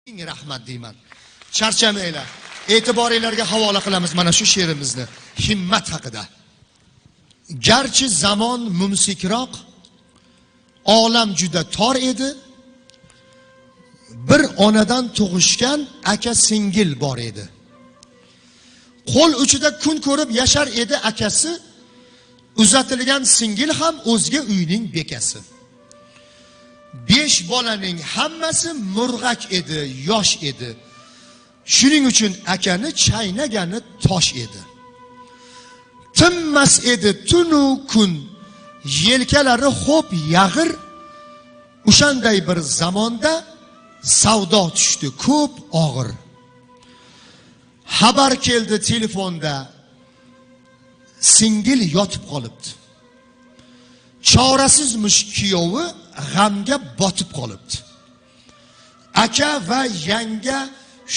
Ming rahmat deyman. Charchamanglar. E'tiboringlarga havola qilamiz mana shu she'rimizni himmat haqida. Garchi zamon mumsikroq, olam juda tor edi. Bir onadan tug'ishgan aka singil bor edi. Qo'l uchida kun ko'rib yashar edi akasi, uzatilgan singil ham o'zga uyning bekasi. 5 bolaning hammasi murg'ak edi, yosh edi. Shuning uchun akani chaynagani tosh edi. Tinmas edi tunu kun, yelkalari xo'p yag'ir. O'shanday bir zamonda savdo tushdi ko'p og'ir. Xabar keldi telefonda, singil yotib qolibdi. Chorasizmish kuyovi g'amga botib qolibdi. Aka va yanga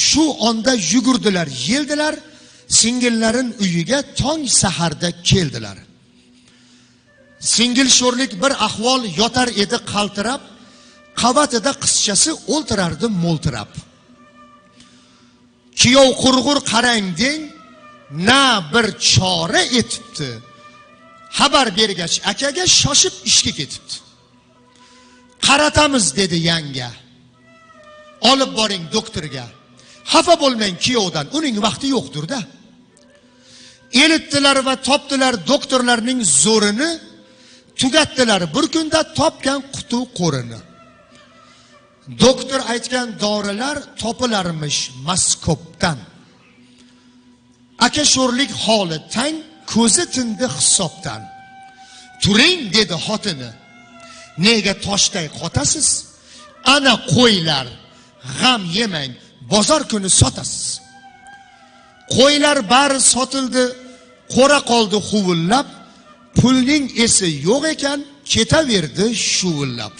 shu onda yugurdilar, yeldilar, singillarin uyiga tong saharda keldilar. Singil sho'rlik bir ahvol yotar edi qaltirab, qavatida qizchasi o'ltirardi mo'ltirab. Kuyov qurg'ur qarang deng, na bir chora etibdi. Xabar bergach akaga shoshib ishga ketibdi. Qaratamiz dedi yanga. Olib boring doktorga. Xafa bo'lmang kuyovdan, uning vaqti yo'qdir-da. Elitdilar va topdilar doktorlarning zo'rini, tugatdilar bir kunda topgan qutu qo'rini. Doktor aytgan dorilar topilarmish Moskobdan. Aka sho'rlik holi tang, ko'zi tindi hisobdan. Turing dedi xotini. Nega toshday qotasiz? Ana qo'ylar, g'am yemang, bozor kuni sotasiz. Qo'ylar bari sotildi, qo'ra qoldi huvillab, pulning esi yo'q ekan, ketaverdi shuvillab.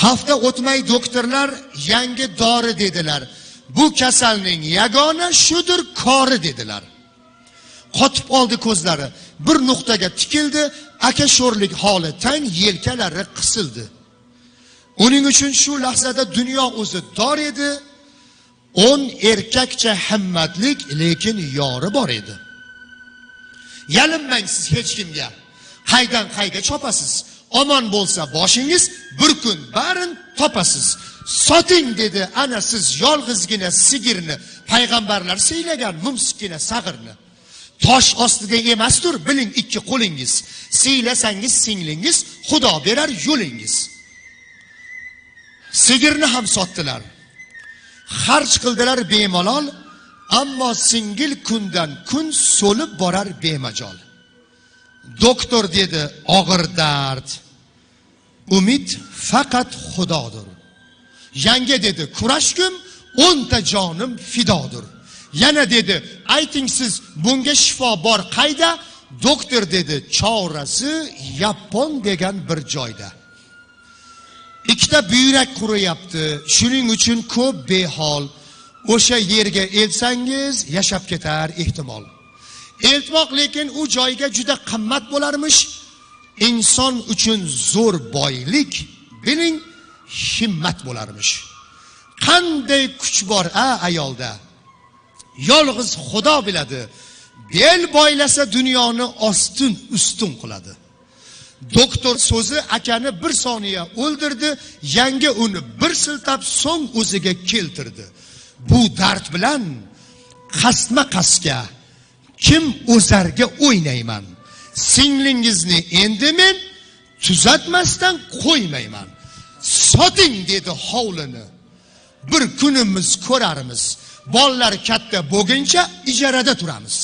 Hafta o'tmay doktorlar yangi dori dedilar. Bu kasalning yagona shudir kori dedilar. Qotib qoldi ko'zlari, bir nuqtaga tikildi, aka sho'rlik holi tang, yelkalari qisildi. Uning uchun shu lahzada dunyo o'zi dor edi. 10 erkakcha himmatlik, lekin yori bor edi. Yalinmang siz hech kimga. Qaydan qayga chopasiz? Omon bo'lsa boshingiz, bir kun barin topasiz. Soting dedi ana siz yolg'izgina sigirni, payg'ambarlar siylagan mumsikgina sag'irni. Tosh ostida emasdir, biling ikki qo'lingiz. Siylasangiz singlingiz, Xudo berar yo'lingiz. Sigirni ham sotdilar. Xarj qildilar bemalol, ammo singil kundan kun so'lib borar bemajol. Doktor dedi og'ir dard, umid faqat Xudodir. Yanga dedi kurashgim, 10 ta jonim fidodir. Yana dedi ayting siz bunga shifo bor qayda? Doktor dedi chorasi Yapon degan bir joyda. 2 ta buyrak quriyapti, shuning uchun ko'p behol. O'sha yerga elsangiz yashab ketar ehtimol. Eltmoq lekin u joyga juda qimmat bo'larmish. Inson uchun zo'r boylik, biling, himmat bo'larmish. Qanday kuch bor a ayolda? Yolg'iz Xudo biladi. Bel boylasa dunyoni ostin ustun qiladi. Doktor so'zi akani bir soniya o'ldirdi, yanga uni bir siltab so'ng o'ziga keltirdi. Bu dard bilan qasma qasga kim o'zarga o'ynayman. Singlingizni endi men tuzatmasdan qo'ymayman. Soting dedi hovlini. Bir kunimiz ko'rarmiz. Bolalar katta bo'lguncha ijarada turamiz.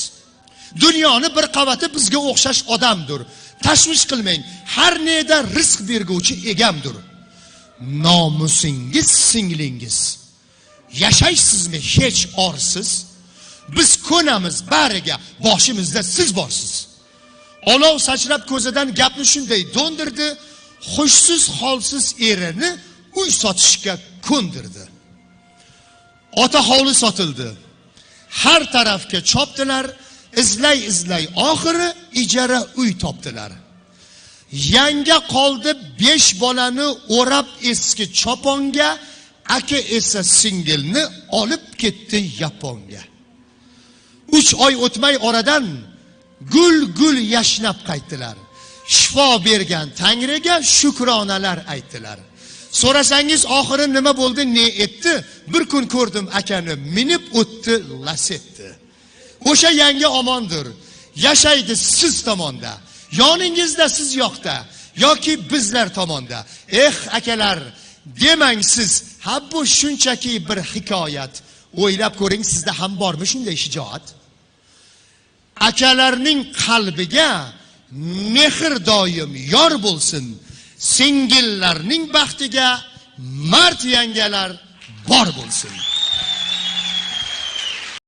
Dunyoni bir qavati bizga o'xshash odamdir. Tashvish qilmang, har neda rizq berguvchi egamdir. Nomusingiz singlingiz. Yashaysizmi hech orsiz? Biz ko'namiz bariga, boshimizda siz borsiz. Olov sachrab ko'zidan gapni shunday do'ndirdi, hushsiz holsiz erini uy sotishga ko'ndirdi. Ota hovli sotildi. Har tarafga chopdilar, izlay izlay oxiri ijara uy topdilar. Yanga qoldi 5 bolani o'rab eski choponga, Aka esa singilni olib ketdi Yaponga. 3 oy o'tmay oradan gul gul yashnab qaytdilar. Shifo bergan Tangriga shukronalar aytdilar. So'rasangiz oxiri nima bo'ldi, ne etdi? Bir kun ko'rdim akani minib o'tdi Lasetti. O'sha yangi omondir. Yashaydi siz tomonda. Yoningizda, siz yoqda yoki bizlar tomonda. Eh akalar, demang siz, ha bu shunchaki bir hikoyat. O'ylab ko'ring, sizda ham bormi shunday shijoat? Akalarning qalbiga mehr doim yor bo'lsin. Singillarning baxtiga mard yangalar bor bo'lsin.